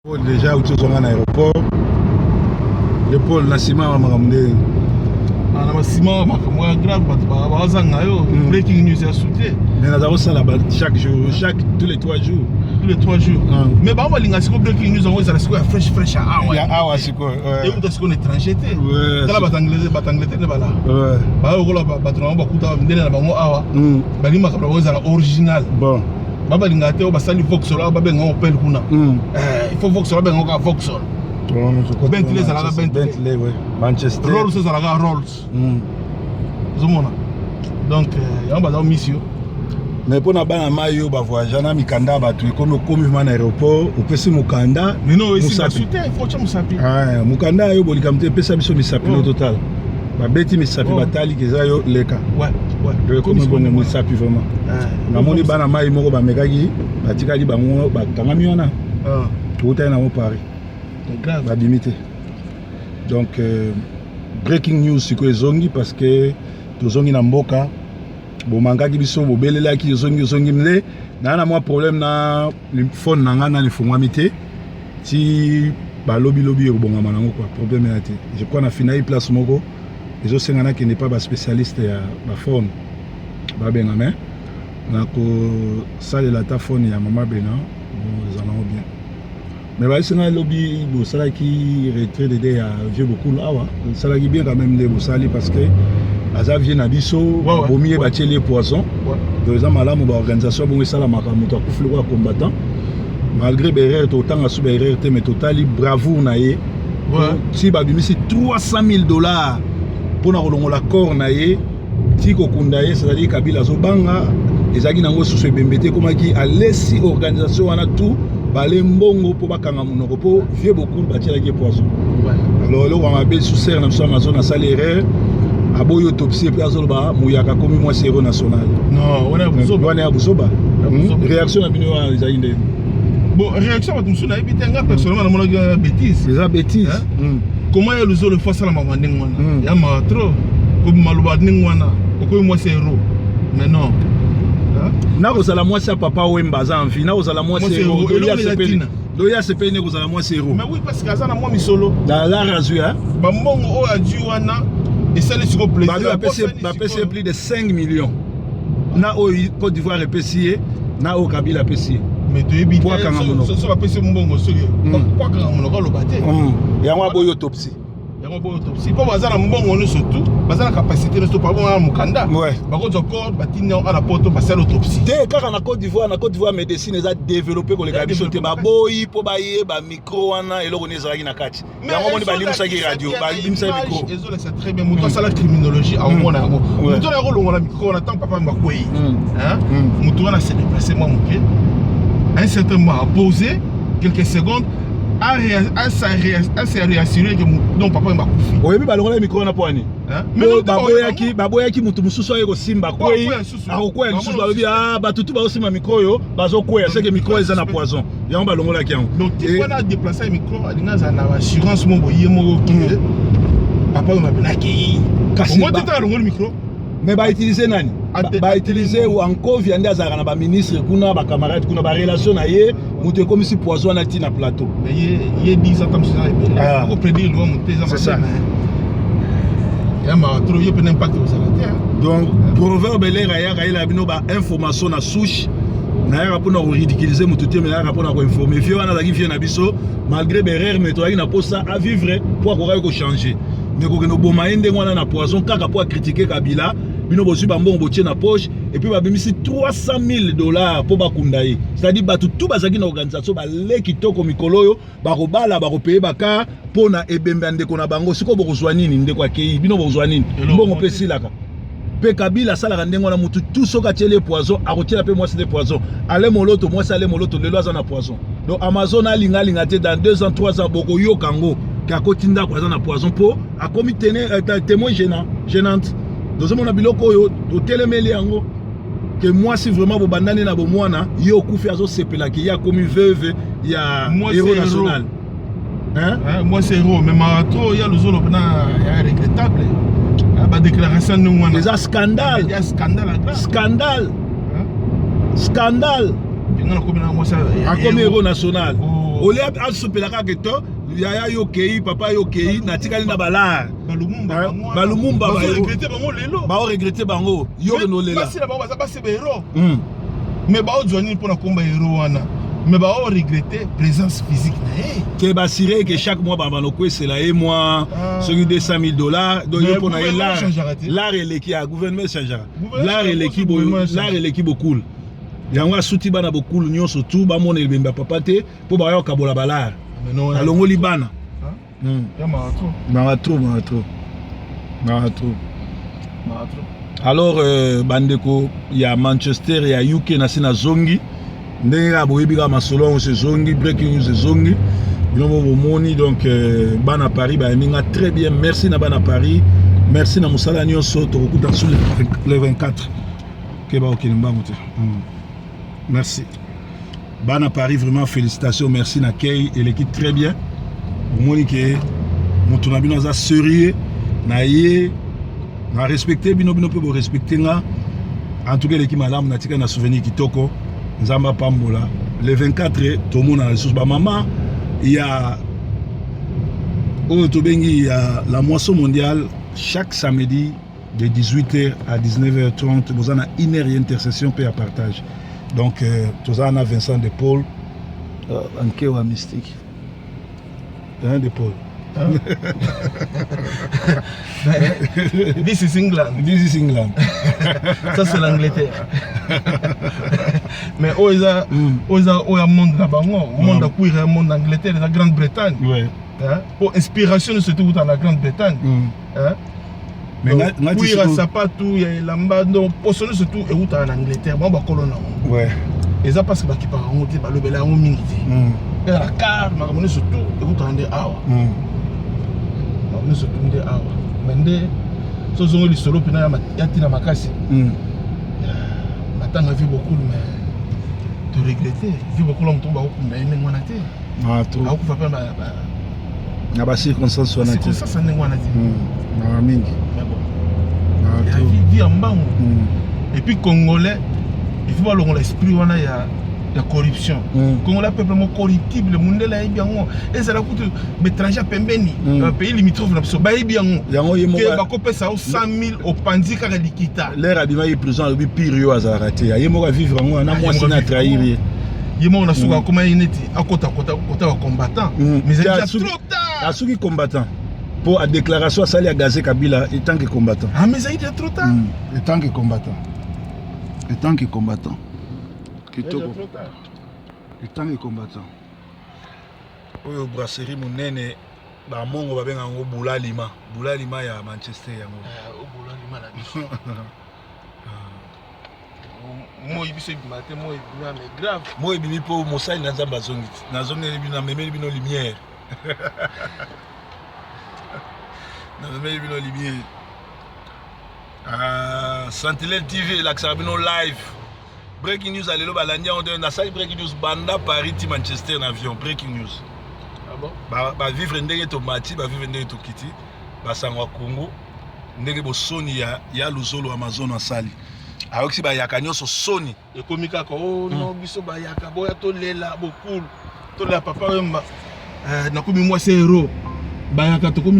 Paul déjà auti ozonga na aéroport. Le Paul na nsima ya makambo ndenge Ah, na basima makambo ya grave, bato bazanga yo. Breaking news ya sute. Mais naza kosala chaque jour, chaque tous les 3 jours. Tous les 3 jours. Mais bango balinga sikoyo breaking news yango ezala sikoyo ya fresh fresh ya awa. Ya awa sikoyo. Euta sikoyo na étranger te. Tala bato Angleterre nde bala baya lokola bato na bango bakuta mindele na bango awa. Balingi makambo na bango ezala original. Bon. Babalingaka te oyo basali Vauxhall awa, babenga yango Opel kuna. Il faut Vauxhall, babenga yango kaka Vauxhall. Bentley ezalaka Bentley. Bentley, ouais. Manchester. Rolls ezalaka Rolls. Ozomona, donc yango baza misi yo. Mais mpo na bana mai oyo bavoyage na mikanda ya bato, ekomi, okomi vraiment na aéroport, opesi mokanda. Mino esimba su te, faut tia mosapi. Ah, mokanda oyo bolikam te, epesa biso misapi no. Total babeti misapi. Batali ke eza yo, leka. Donc ekomi bongo, misapi vraiment. Namoni bana mai moko bamekaki, batikali bango bakangami wana. Toutaki nango Paris. Grave. Babimi te. Donc breaking news sikoyo ezongi parce que tozongi na mboka. Bomangaki biso, bobelelaki ozongi, ozongi nde naa na mwa problème na phone na nga, nani efungwami te. Ti balobilobi ekobongama nango quoi, problème ya te. Je crois na finai place moko ezosenga nakende pa baspécialiste ya baphone babenga, mais nakosalela ata phone ya mama Bena. Bon, eza nango bien. Mais bayesi ngai lobi bosalaki retrait de ya vieux Bokulu awa, osalaki bien quand même nde bosali, parce que aza vieux na biso. Bomi ye, batieli ye poison. Donc eza malamu baorganisation bongo esalamaka. Moto akufi lokola combattant, malgré baerreur, totanga so baerreur te, mais totali bravoure na ye. Ti babimisi 300 000 $ mpona kolongola corps na ye ti kokunda ye, c'est-à-dire Kabila azobanga. Ezalaki nango susu ebembe te, ekomaki alesi organisation wana tout bale mbongo mpo bakanga monoko, mpo vieux Bokulu batielaki ye poison. Alors eloko ya mabe lisusu, sere na biso Amazon asali erreur, aboyi autopsie, mpe azoloba muyaka akomi mwasi héros national. Non, wana ya buzoba. Wana ya buzoba. Ya buzoba. Réaction na bino wana ezali ndeni? Bon, réaction bato mosusu nayebi te. Nga personnellement namonaki wana bêtise. Eza bêtise. Hein? Comment ya Luzolo fo asala makambo ndenge wana? Ya mawa trop kobima loba ndenge wana, okomi mwasi héros, mais non. Hein? Nakozala mwasi ya Papa Wemba aza en vie, nakozala mwasi Mwasi héros. héros. Eloko eza ntina. Loyi asepeli nde kozala mwasi héros. Mais oui, parce que aza na mwa misolo. Na lar azwi, hein? Bambongo oyo azwi wana esali sikoyo plaisir. Babi bapesi ye plus de 5 millions na oyo Côte d'Ivoire epesi ye, na oyo Kabila apesi ye. Mais toyebi Po akanga monoko. So bapesi mbongo, soki po akanga monoko aloba te. Yango aboyi autopsie. Yango boyo autopsie, mpo baza na mbongo nyonso tu, baza na capacité nyonso, po na mokanda. Bakozwa corps, batindi yango ala Poto, basala autopsie. Te, kaka na Côte d'Ivoire. Na Côte d'Ivoire médecine eza développé koleka biso te. Baboyi mpo bayeba micro wana eloko nini ezalaki na kati. Yango moni balimisaki radio, balimisaki micro. Ezolakisa très bien, moto asala criminologie aomona yango. Moto wana akolongola micro wana ntango papa bakwei. Moto wana s'est déplacé mwa moke à un certain moment, a posé quelques secondes, a se réassuré que donc papa bakufi. Oyebi balongola micro wana mpo ani? Hein? Baboyaki moto mosusu aye kosimba, kwei, Akokwea lisusu. Akokwea lisusu. Bango Balobi ah, bato tu bazosimba micro oyo bazokwea, seke micro eza na poison. Yango balongolaki yango. Donc ti wana adéplace micro, alingi azala na assurance moko ye moko ke papa oyo mapena akei. Kasi Omoi te, alongoli micro. Mais bautilize nani? Bautilize Ankovia nde azalaka na baministre kuna, bacamarade kuna, barelation na ye. Moto ekomisi poison wana ntina plateau. Mais ye 10 ans mosusu eza ebele. Ah. Akoprédire liwa moto eza C'est ça. mabe, mais ya mawa trop, ye mpena impact kozala te, hein. Donc proverbe elere ayaka, ayela bino bainformation na souche. Nayaka mpona koridiculiser motu te, mais nayaka mpona koinformer. Vieux wana azalaki vieux na biso malgré baerreur, mais tozalaki na posa avivre mpo akokaki kochanger. Mais kokende oboma ye ndenge wana na poison kaka mpo acritiquer Kabila, bino bozwi bambongo, botie na poche, et puis babimisi 300 000 $ mpo bakunda ye, c'est-à-dire bato tu bazalaki na organisation bale kitoko. Mikolo oyo bakobala, bakopayer bakar mpo na ebembe ya ndeko na bango. Sikoyo bokozwa nini? Ndeko akei, bino bokozwa nini? Eloko Mbongo mpe te. esilaka. Mpe Kabila asalaka ndenge wana. Mutu tu soki atieli ye poison, akotiela mpe mwasi nde poison. Ale Moloto, mwasi Ale Moloto lelo aza na poison. Donc Amazon alinga alinga te, dans 2 ans, 3 ans bokoyoka yango ke akoti ndako, aza na poison, mpo akomi témoin gênant, gênante. Tozomona biloko oyo totelemeli yango ke mwasi vraiment bobandani na bomwana, ye okufi, azosepelaki ye akomi veuve ya Mwasi héros héros. national, hein? Hein, moi c'est héros, mais mawa trop ya Luzolo mpena ya regrettable. Hein, badéclaration ndenge wana Eza scandale. Ya scandale grave. Scandale. Hein? Scandale. Nga nakomi na mwasi Akomi héros national. Oh. Olie asopela kaka to yaya yo okei, papa yo okei, natikali na balare. Balumumba. Balumumba. Bazoregretter bango lelo. Baoregretter bango, yo kende olela. Basi na bango baza basi bahéros, mais baozwa nini mpona komba héros wana? Mais baoregretter présence physique na ye. Ke basire ke chaque mois bana okwesela ye mwa soki 200 000 $. Donc ye mpo na ye l'art eleki ya gouvernement echangeaka, l'art eleki, l'art eleki bokulu. Yango asuti bana bokulu nyonso tu bamona ebembe ya papa te, mpo baya kokabola balare, alongoli bana. Mawa trop, mawa trop, mawa trop. Alors bandeko ya Manchester, ya UK, na se nazongi ndenge kaka boyebi kaka masolo yango ezongi, breaking news ezongi, bino mo bomoni. Donc bana Paris bayembi nga très bien. Merci na bana Paris, merci na mosala nyonso. Tokokuta sur le 24 ke baokende mbangu te. Merci bana Paris, vraiment félicitations, merci na kei eleki très bien. Bomoni ke moto na bino aza sérieux na ye, na respecte bino, bino mpe borespecte nga. En tout cas eleki malamu, natika na souvenir kitoko. Nzambe apambola. Le 24 tomonana lisusu. Bamama ya oyo tobengi ya la moisson mondiale, chaque samedi de 18h à 19h30, boza na une heure ya intercession mpe ya partage. Donc toza na Vincent de Paul, ankewa mystique, hein, de Paul. Hein? This is England. This is England. Ça, c'est l'Angleterre. Mais oyo eza oyo eza oyo ya monde na bango, monde ya cuir, ya monde Angleterre, eza Grande-Bretagne. Po inspiration nyonso ekuta na Grande-Bretagne. Hein? Mais nga cuir ya sapatu, ya elamba, donc poso nyonso tu eutaka na Angleterre. Bango bakolo nango. Eza parce que bakipaka yango te, balobela yango mingi te. Eza na car, makambo nyonso tu ekutaka nde awa. Makambo nyonso tu nde awa. Mais nde so ozongo lisolo mpena ya ntina makasi, matanga vieux Bokulu, mais toregretter vieux Bokulu, moto bakokunda ye ndenge wana te. Ah, trop. Akokufa mpe na bacirconstance wana te. Circonstance ya ndenge wana te. Mawa mingi. Mais bon, Ah, ya trop. vie ya mbangu. Et puis congolais, il faut balongola esprit wana ya corruption. Congolais, peuple moko corruptible. Mundele ayebi yango, ezala kutu baétranger ya pembeni, pays limitrophe na biso bayebi yango. Yango ye ke moko bakopesa yo 100 000, opandi kaka likita. L'heure abimaki prison, alobi pire yo azalaka te, ye moko avivre yango na Ah, ye mwasi moko na avivre trahir yango. ye. Ye moko na suka akoma ye neti akota kota kota bacombattant, mais ezali déjà trop tard. Asuki combattant mpo a déclaration asali ya gaze Kabila etant que combattant. Ah, mais ezali déjà trop tard. Etant que combattant, etant que combattant. Ezali Kitoko. déjà trop tard. Etant que combattant. Oyo brasserie monene, bamongo babenga yango Bulalima, Bulalima ya Manchester yango. Ah, obola lima na biso, moi biso ebima te, moi ebima mais grave. Moi ebimi mpo mosali na Nzambe azongi te, nazongeli bino, namemeli bino lumière, namemeli bino lumière. Ah, Sentinelle TV elakisaka bino live breaking news ya lelo. Balandi yango te, nasali breaking news banda Paris ti Manchester na avion, breaking news. Ah bon. Bavivre ndenge tomati, bavivre ndenge tokiti, basango ya Congo ndenge bosoni ya luzolo Amazon asali, ayokisi bayaka nyonso soni. Ekomi kaka o no biso bayaka boya tolela Bokulu, tolela Papa Wemba. Nakomi mwasi héros, bayaka tokomi na